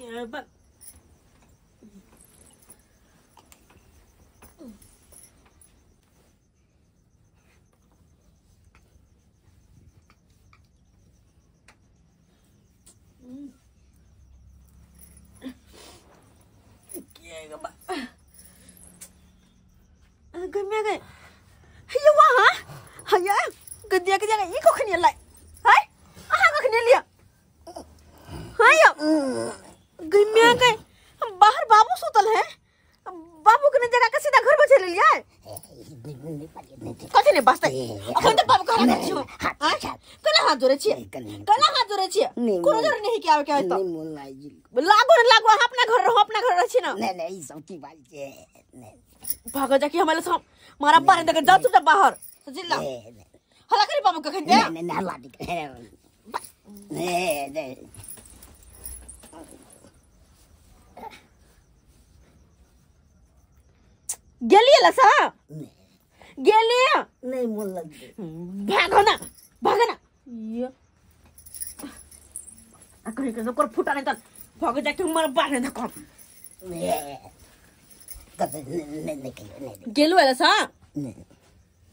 के बा गम्या गए हे वहां हया गदिया के जगह ई कखनी लाई हाय अहाँ कखनी लिया हाय गम्या गए बाहर बाबू सुतल है बाबू के जगह के सीधा घर बचे लिया कथि ने बसतै अखन त बाबू कहला छी हां केना हाथ जोड़े छी केना हाथ जोड़े छी कोनो जोड़े नहीं के आवे के त नहीं मोन लागि लागो ने लागो अहाँ अपना घर रहो अपना घर रह छी ना नहीं नहीं ई सब की बात छै भागो जाके हमारे साथ मारा पानी तक जा चुपचाप बाहर जिल्ला हला करी बाबू कखन दे नहीं नहीं हला नहीं नहीं गेली लसा गेली नहीं मोन लग भागो ना भागो ना ये आ कहीं के ओकर फुटा नहीं त भागो जाके हमारा पानी तक गेलु वाला सा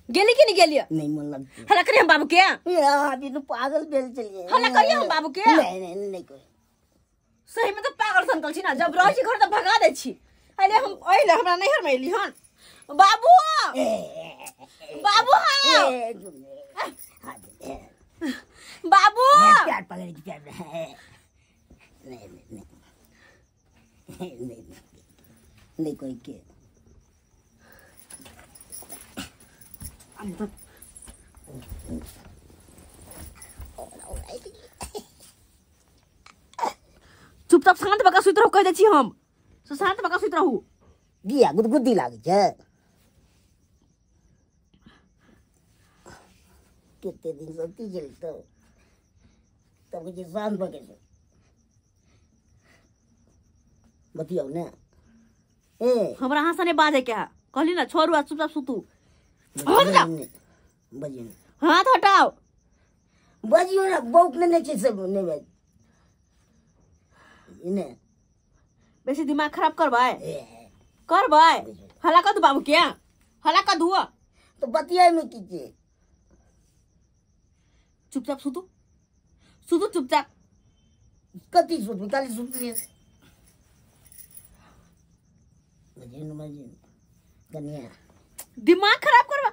गेली कि नहीं गेली नहीं मन लग हला करी हम बाबू के अभी तो पागल भेल चलिए हला करी हम बाबू के नहीं नहीं नहीं कोई सही में तो पागल संकल छी ना जब रहै छी घर त भगा दै छी अरे हम अइले हमरा नैहर में अइली हन बाबू बाबू हां बाबू प्यार पकड़ के प्यार नहीं नहीं नहीं नहीं कोई के चुपचाप शांत भऽ कऽ सुति रहू कहि दै छी हम शांत भऽ कऽ सुति रहू गिया गुदगुदी लागै छै कते दिन से की चलतो तब जे शांत भऽ गेल बतियौ ने ए हमरा अहाँ सने बाजै के है कहली ना छोड़ू आ चुपचाप सुतू बजियो हाथ हटाओ बजियो ना बौक ने नहि छै सब नहि बाज ने बेसी दिमाग खराब करबै करबै हला कर दू बाबू के हला कर दू तो बतियाय में की छै चुपचाप सुतू सुतू चुपचाप कथी सुतू काली सुतली बजियो ना बजियो कनिया दिमाग खराब करबा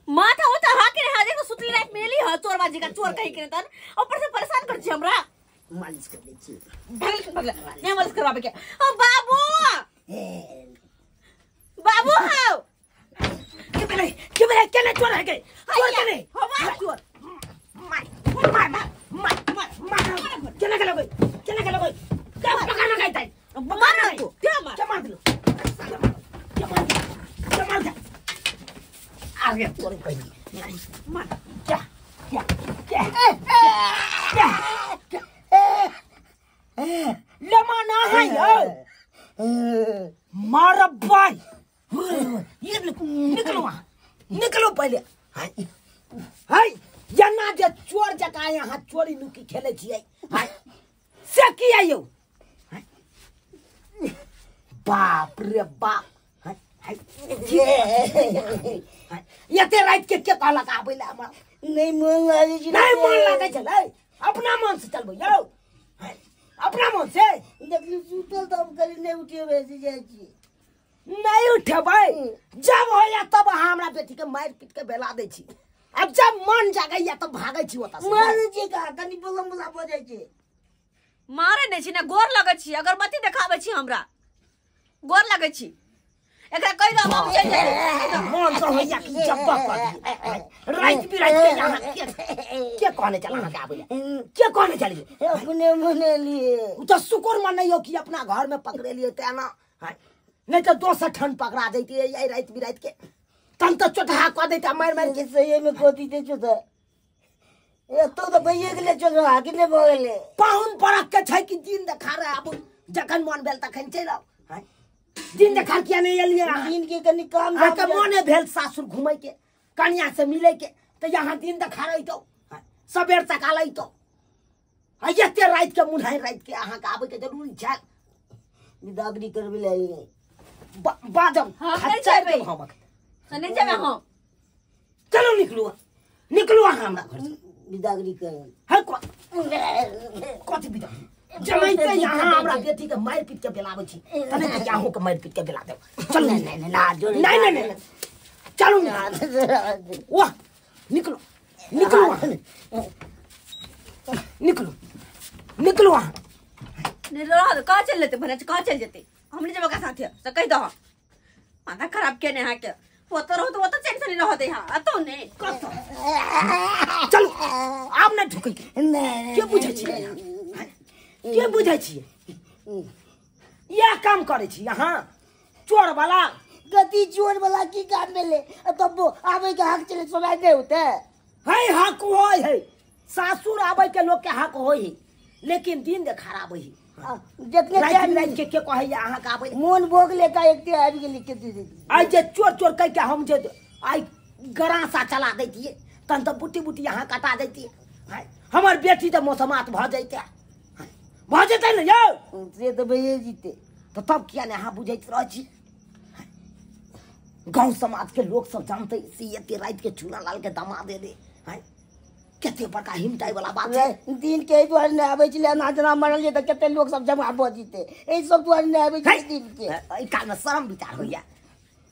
माथा होता हा के हा देखो सुतली रात में एली ह चोर बाजी का चोर कहीं के तन ऊपर से परेशान कर छी हमरा मालिश कर दै छी भगल भगल नहीं मालिश करवाबे के ओ बाबू बाबू हाउ के बेले केने चोर है के चोर केने हवा चोर मार मार मार मार मार केने गेलो गई केने गेलो गई का पकाना गई ताई मार ना तू क्या मार क्या मार दिलो क्या मार क्या मार आ गया तोरे कहीं मार क्या क्या क्या क्या लमा ना है यो मार भाई ये निकलो वहां निकलो पहले हाय हाय जना जे चोर जका यहाँ चोरी नुकी खेले छियै हाय से की आयो बाप रे बाप एते रात के कहलक आबै ले हमरा नहीं मन लागै छै नहीं मन लागै छलै अपना मन से चलबै यौ अपना मन से देखली सुतल तब करी नहीं उठेबै से जाइ छी नहीं उठेबै जब होया तब अहाँ हमरा बेटी के मारि पीट के बेला दै छी अब जब मन जागैया तब भागै छी ओतऽ से मारै छै का कनी बोलम बोला भऽ जाइ छै मारै नहि छी ने गोर लगै छी अगरबत्ती देखाबै छी हमरा गोर लगै छी एकरा कहि दो बाबू चलि जाइ मन तो होइया कि जब्बा कर दिए राति बिराति के यहाँ के कहने चल अहाँ के आबै ले के कहने चलिए अपने मने लिए उ तो शुक्र मनैयो कि अपना घर में पकड़े लिए तेना नहीं तो दोसर ठन पकड़ा जैती यही राति बिराति के तन तो चोटहा कऽ दैता मारि मारि के सही में कोती दे छो त एतो त भइए गेलै चोट हाकी ने भऽ गेलै पाहुन परख के छै कि दिन देखा रहे आबू जखन मन भेल तखन चलि आउ दिन देखा किया नहीं एलियै अहाँ दिन के कनी काम अहाँके मने भेल सासुर घूमै के कनिया से मिलै के तऽ यहाँ दिन देखा रहितौ सबेर सकाल अइतौ आ एते राति के मुन्हारि राति के अहाँके आबै के जरूरी छै? बिदागरी करबै ले आइए। बाजब हम नहि खच्चर जेबै। देब हम अखन। नहि जेबै हम। चलू निकलू, निकलू अहाँ हमरा घर से। बिदागरी कर है कथी बिदागरी? जमाइते यहाँ हमरा बेटी के मारि पीट के बेलाबै छी तने तऽ अहूँ के मारि पीट के बेला देब। चलू नहीं नहीं ना जो नहीं नहीं नहीं चलू निकलू। वाह निकलो निकलो वहाँ, निकलो निकलो वहाँ। नहीं रह दो, कहाँ चल लेते भले, कहाँ चल जेते? हम नहीं जेबै ओकरा साथे से कहि दह। माथा खराब केने अहाँ के। ओतऽ रहू तऽ ओतऽ चैन से नहीं रहऽ दे यहाँ, एतौ नहि। कतऽ चलू आब नहि ढुकै के। के बुझै छियै अहाँ? के बुझै छियै? इएह काम करै छी अहाँ चोर वाला। गति चोर वाला की काम भेलै? तब आबै के हक चले सुनाइ नहि होतै। है हक होइ है, सासुर आबै के लोक के हक होइ है, लेकिन दिन देखार आबै है। जतने राति राति के कहैया अहाँके आबै? मोन भोग लेका एकटे आबि गेली के दीदी। आइ जे चोर चोर कहि के हम जे आइ गरासा चला दैतियै तहन तऽ बुटी बुटी अहाँ कटा दैतियै। हमर बेटी तऽ मौसमात भऽ जैते, भऽ जेतै ने यौ? से तऽ भइए जेतै। तऽ तब किया नहि अहाँ बुझैत रहै छी? गाँव समाज के लोक सब जानतै से एते राति के चूना लाल के दमा दे दे। कते बड़का हिमटाइ वाला बात छै। दिन के एहि दुआरे नहि आबै छलै, अनाज जना मरल जे तऽ कते लोक सब जमा भऽ जेतै, एहि सब दुआरे नहि आबै छलै दिन के। एहि काल मे शरम विचार होइया,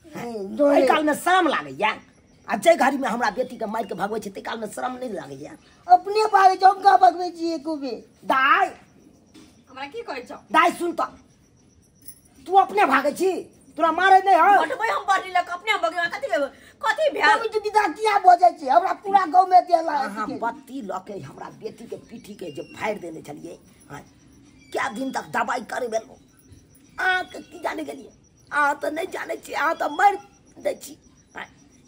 एहि काल मे शरम लागैया। आ जाहि घड़ी मे हमरा बेटी के मारि के भगबै छै ताहि काल मे शरम नहि लागैया? अपने भागै छै, हम कहाँ भगबै छियै एको बेर? दाइ हमरा की कहै छौ? दाइ सुन तऽ, तू अपने भागै छी? तोरा मारै नहि हौ? बटबै हम बड़ी लग अपने हम बगैर कथी कथी भेल? तब विदा किया भऽ जाइ छै? हमरा पूरा गाँव मे देला। अहाँ बत्ती लऽ के हमरा बेटी के पीठी के जे फाड़ि देने छलियै, क्या दिन तक दवाइ करे भेलहुँ। अहाँके की जाने गेलियै? अहाँ तऽ नहि जानै छियै, अहाँ तऽ मारि दै छी।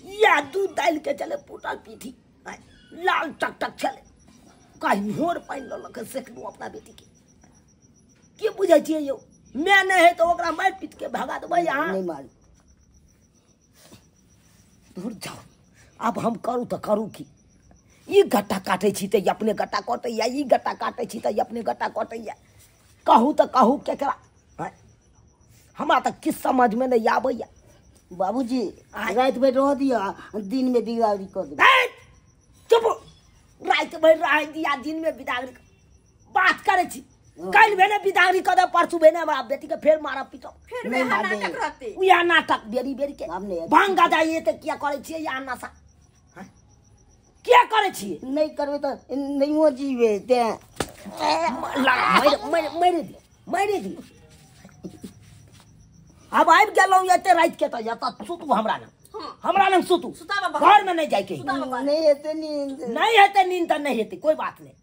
इएह दूध दालि के छलै फूटल पीठी, लाल टक टक छलै, कहीं होर पानि लऽ लऽ के सेकलहुँ अपना बेटी के। की बुझै छियै यौ? मैं नहीं है तो ओकरा मारि पीट के भगा देबै अहाँ। नहीं मारू, दूर जाओ। आब हम करू तऽ करू की? ई गट्टा काटै छी तऽ अपने गट्टा कटैया, ई गट्टा काटै छी तऽ अपने गट्टा कटैया। कहू तऽ कहू केकरा? हमरा तऽ किछु समझमे नहि आबैया। बाबूजी राति भरि रह दिअ, दिन में बिगाड़ी कऽ देबै। चुप, राति भरि रहै दिया दिन में बिदागरी बात करै छी। काल्हि भेने बिदागरी कऽ देब, परसू भेने हमरा बेटी के फेर मारब पीटब। फेर वएह नाटक रहतै, उएह नाटक बेरी बेरी के। भांग गाजा एते किया करै छियै? यहाँ नशा किया करै छियै? नहि करबै तऽ नहियो जीबै। तें मारि दियौ, मारि दियौ। आब आबि गेलहुँ एते राति के तऽ एतऽ सुतू हमरा लग, हमरा लग सुतू, घर में नहि जाइके। नहि हेतै नींद, नहि हेतै नींद तऽ नहि हेतै, कोइ बात नहि,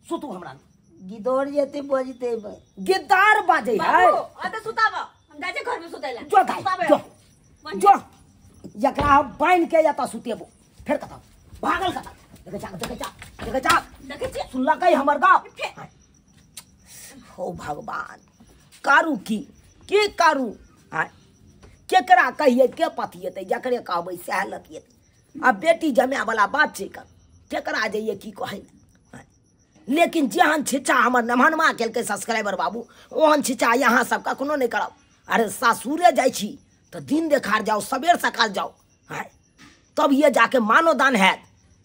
सुतू हमरा लग। गिदौर जेतै बजतै, गिद्दार बाजै है। अते सुताब, हम जाइ छियै घर में सुतै लए। जो दाइ जो जो, जकरा हम बान्हि के एतऽ सुतेबो फेर कतऽ भागल कतऽ? देखै जा, देखै जा, देखै जा, देखै छियै सुनलकै हमर गप? हो भगवान, करू की की करू? आँय केकरा कहियै, के पतियेतै? जकरे कहबै सएह लतियेतै। आ बेटी जमाय वाला बात छै, केकरा जइयै की कहै? लेकिन जेहन छिच्छा हमर नमहनमा केलकै सब्सक्राइबर बाबू, ओहन छिच्छा यहाँ सब कखनो नहि करब। अरे सासुरे जाइ छी तऽ दिन देखार जाउ, सबेर सकाल जाउ, आँय तब ये जाके मानोदान हैत,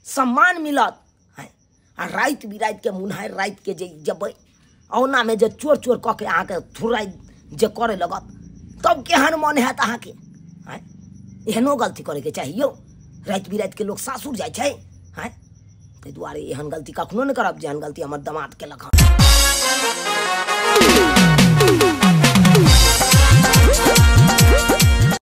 सम्मान मिलत। आँय आ राति बिराति के मुन्हारि राति के जे जेबै, औनामे जे चोर चोर कऽ के अहाँके थुराइ जे करे लगत, तब केहन मन हैत अहाँके? आँय एहनो गलती करैके चाही यौ? राति बिराति के लोक सासुर जाइ छै। आँय ताहि दुआरे एहन गलती कखनो नहि करब जेहन गलती हमर दमाद केलक हँ।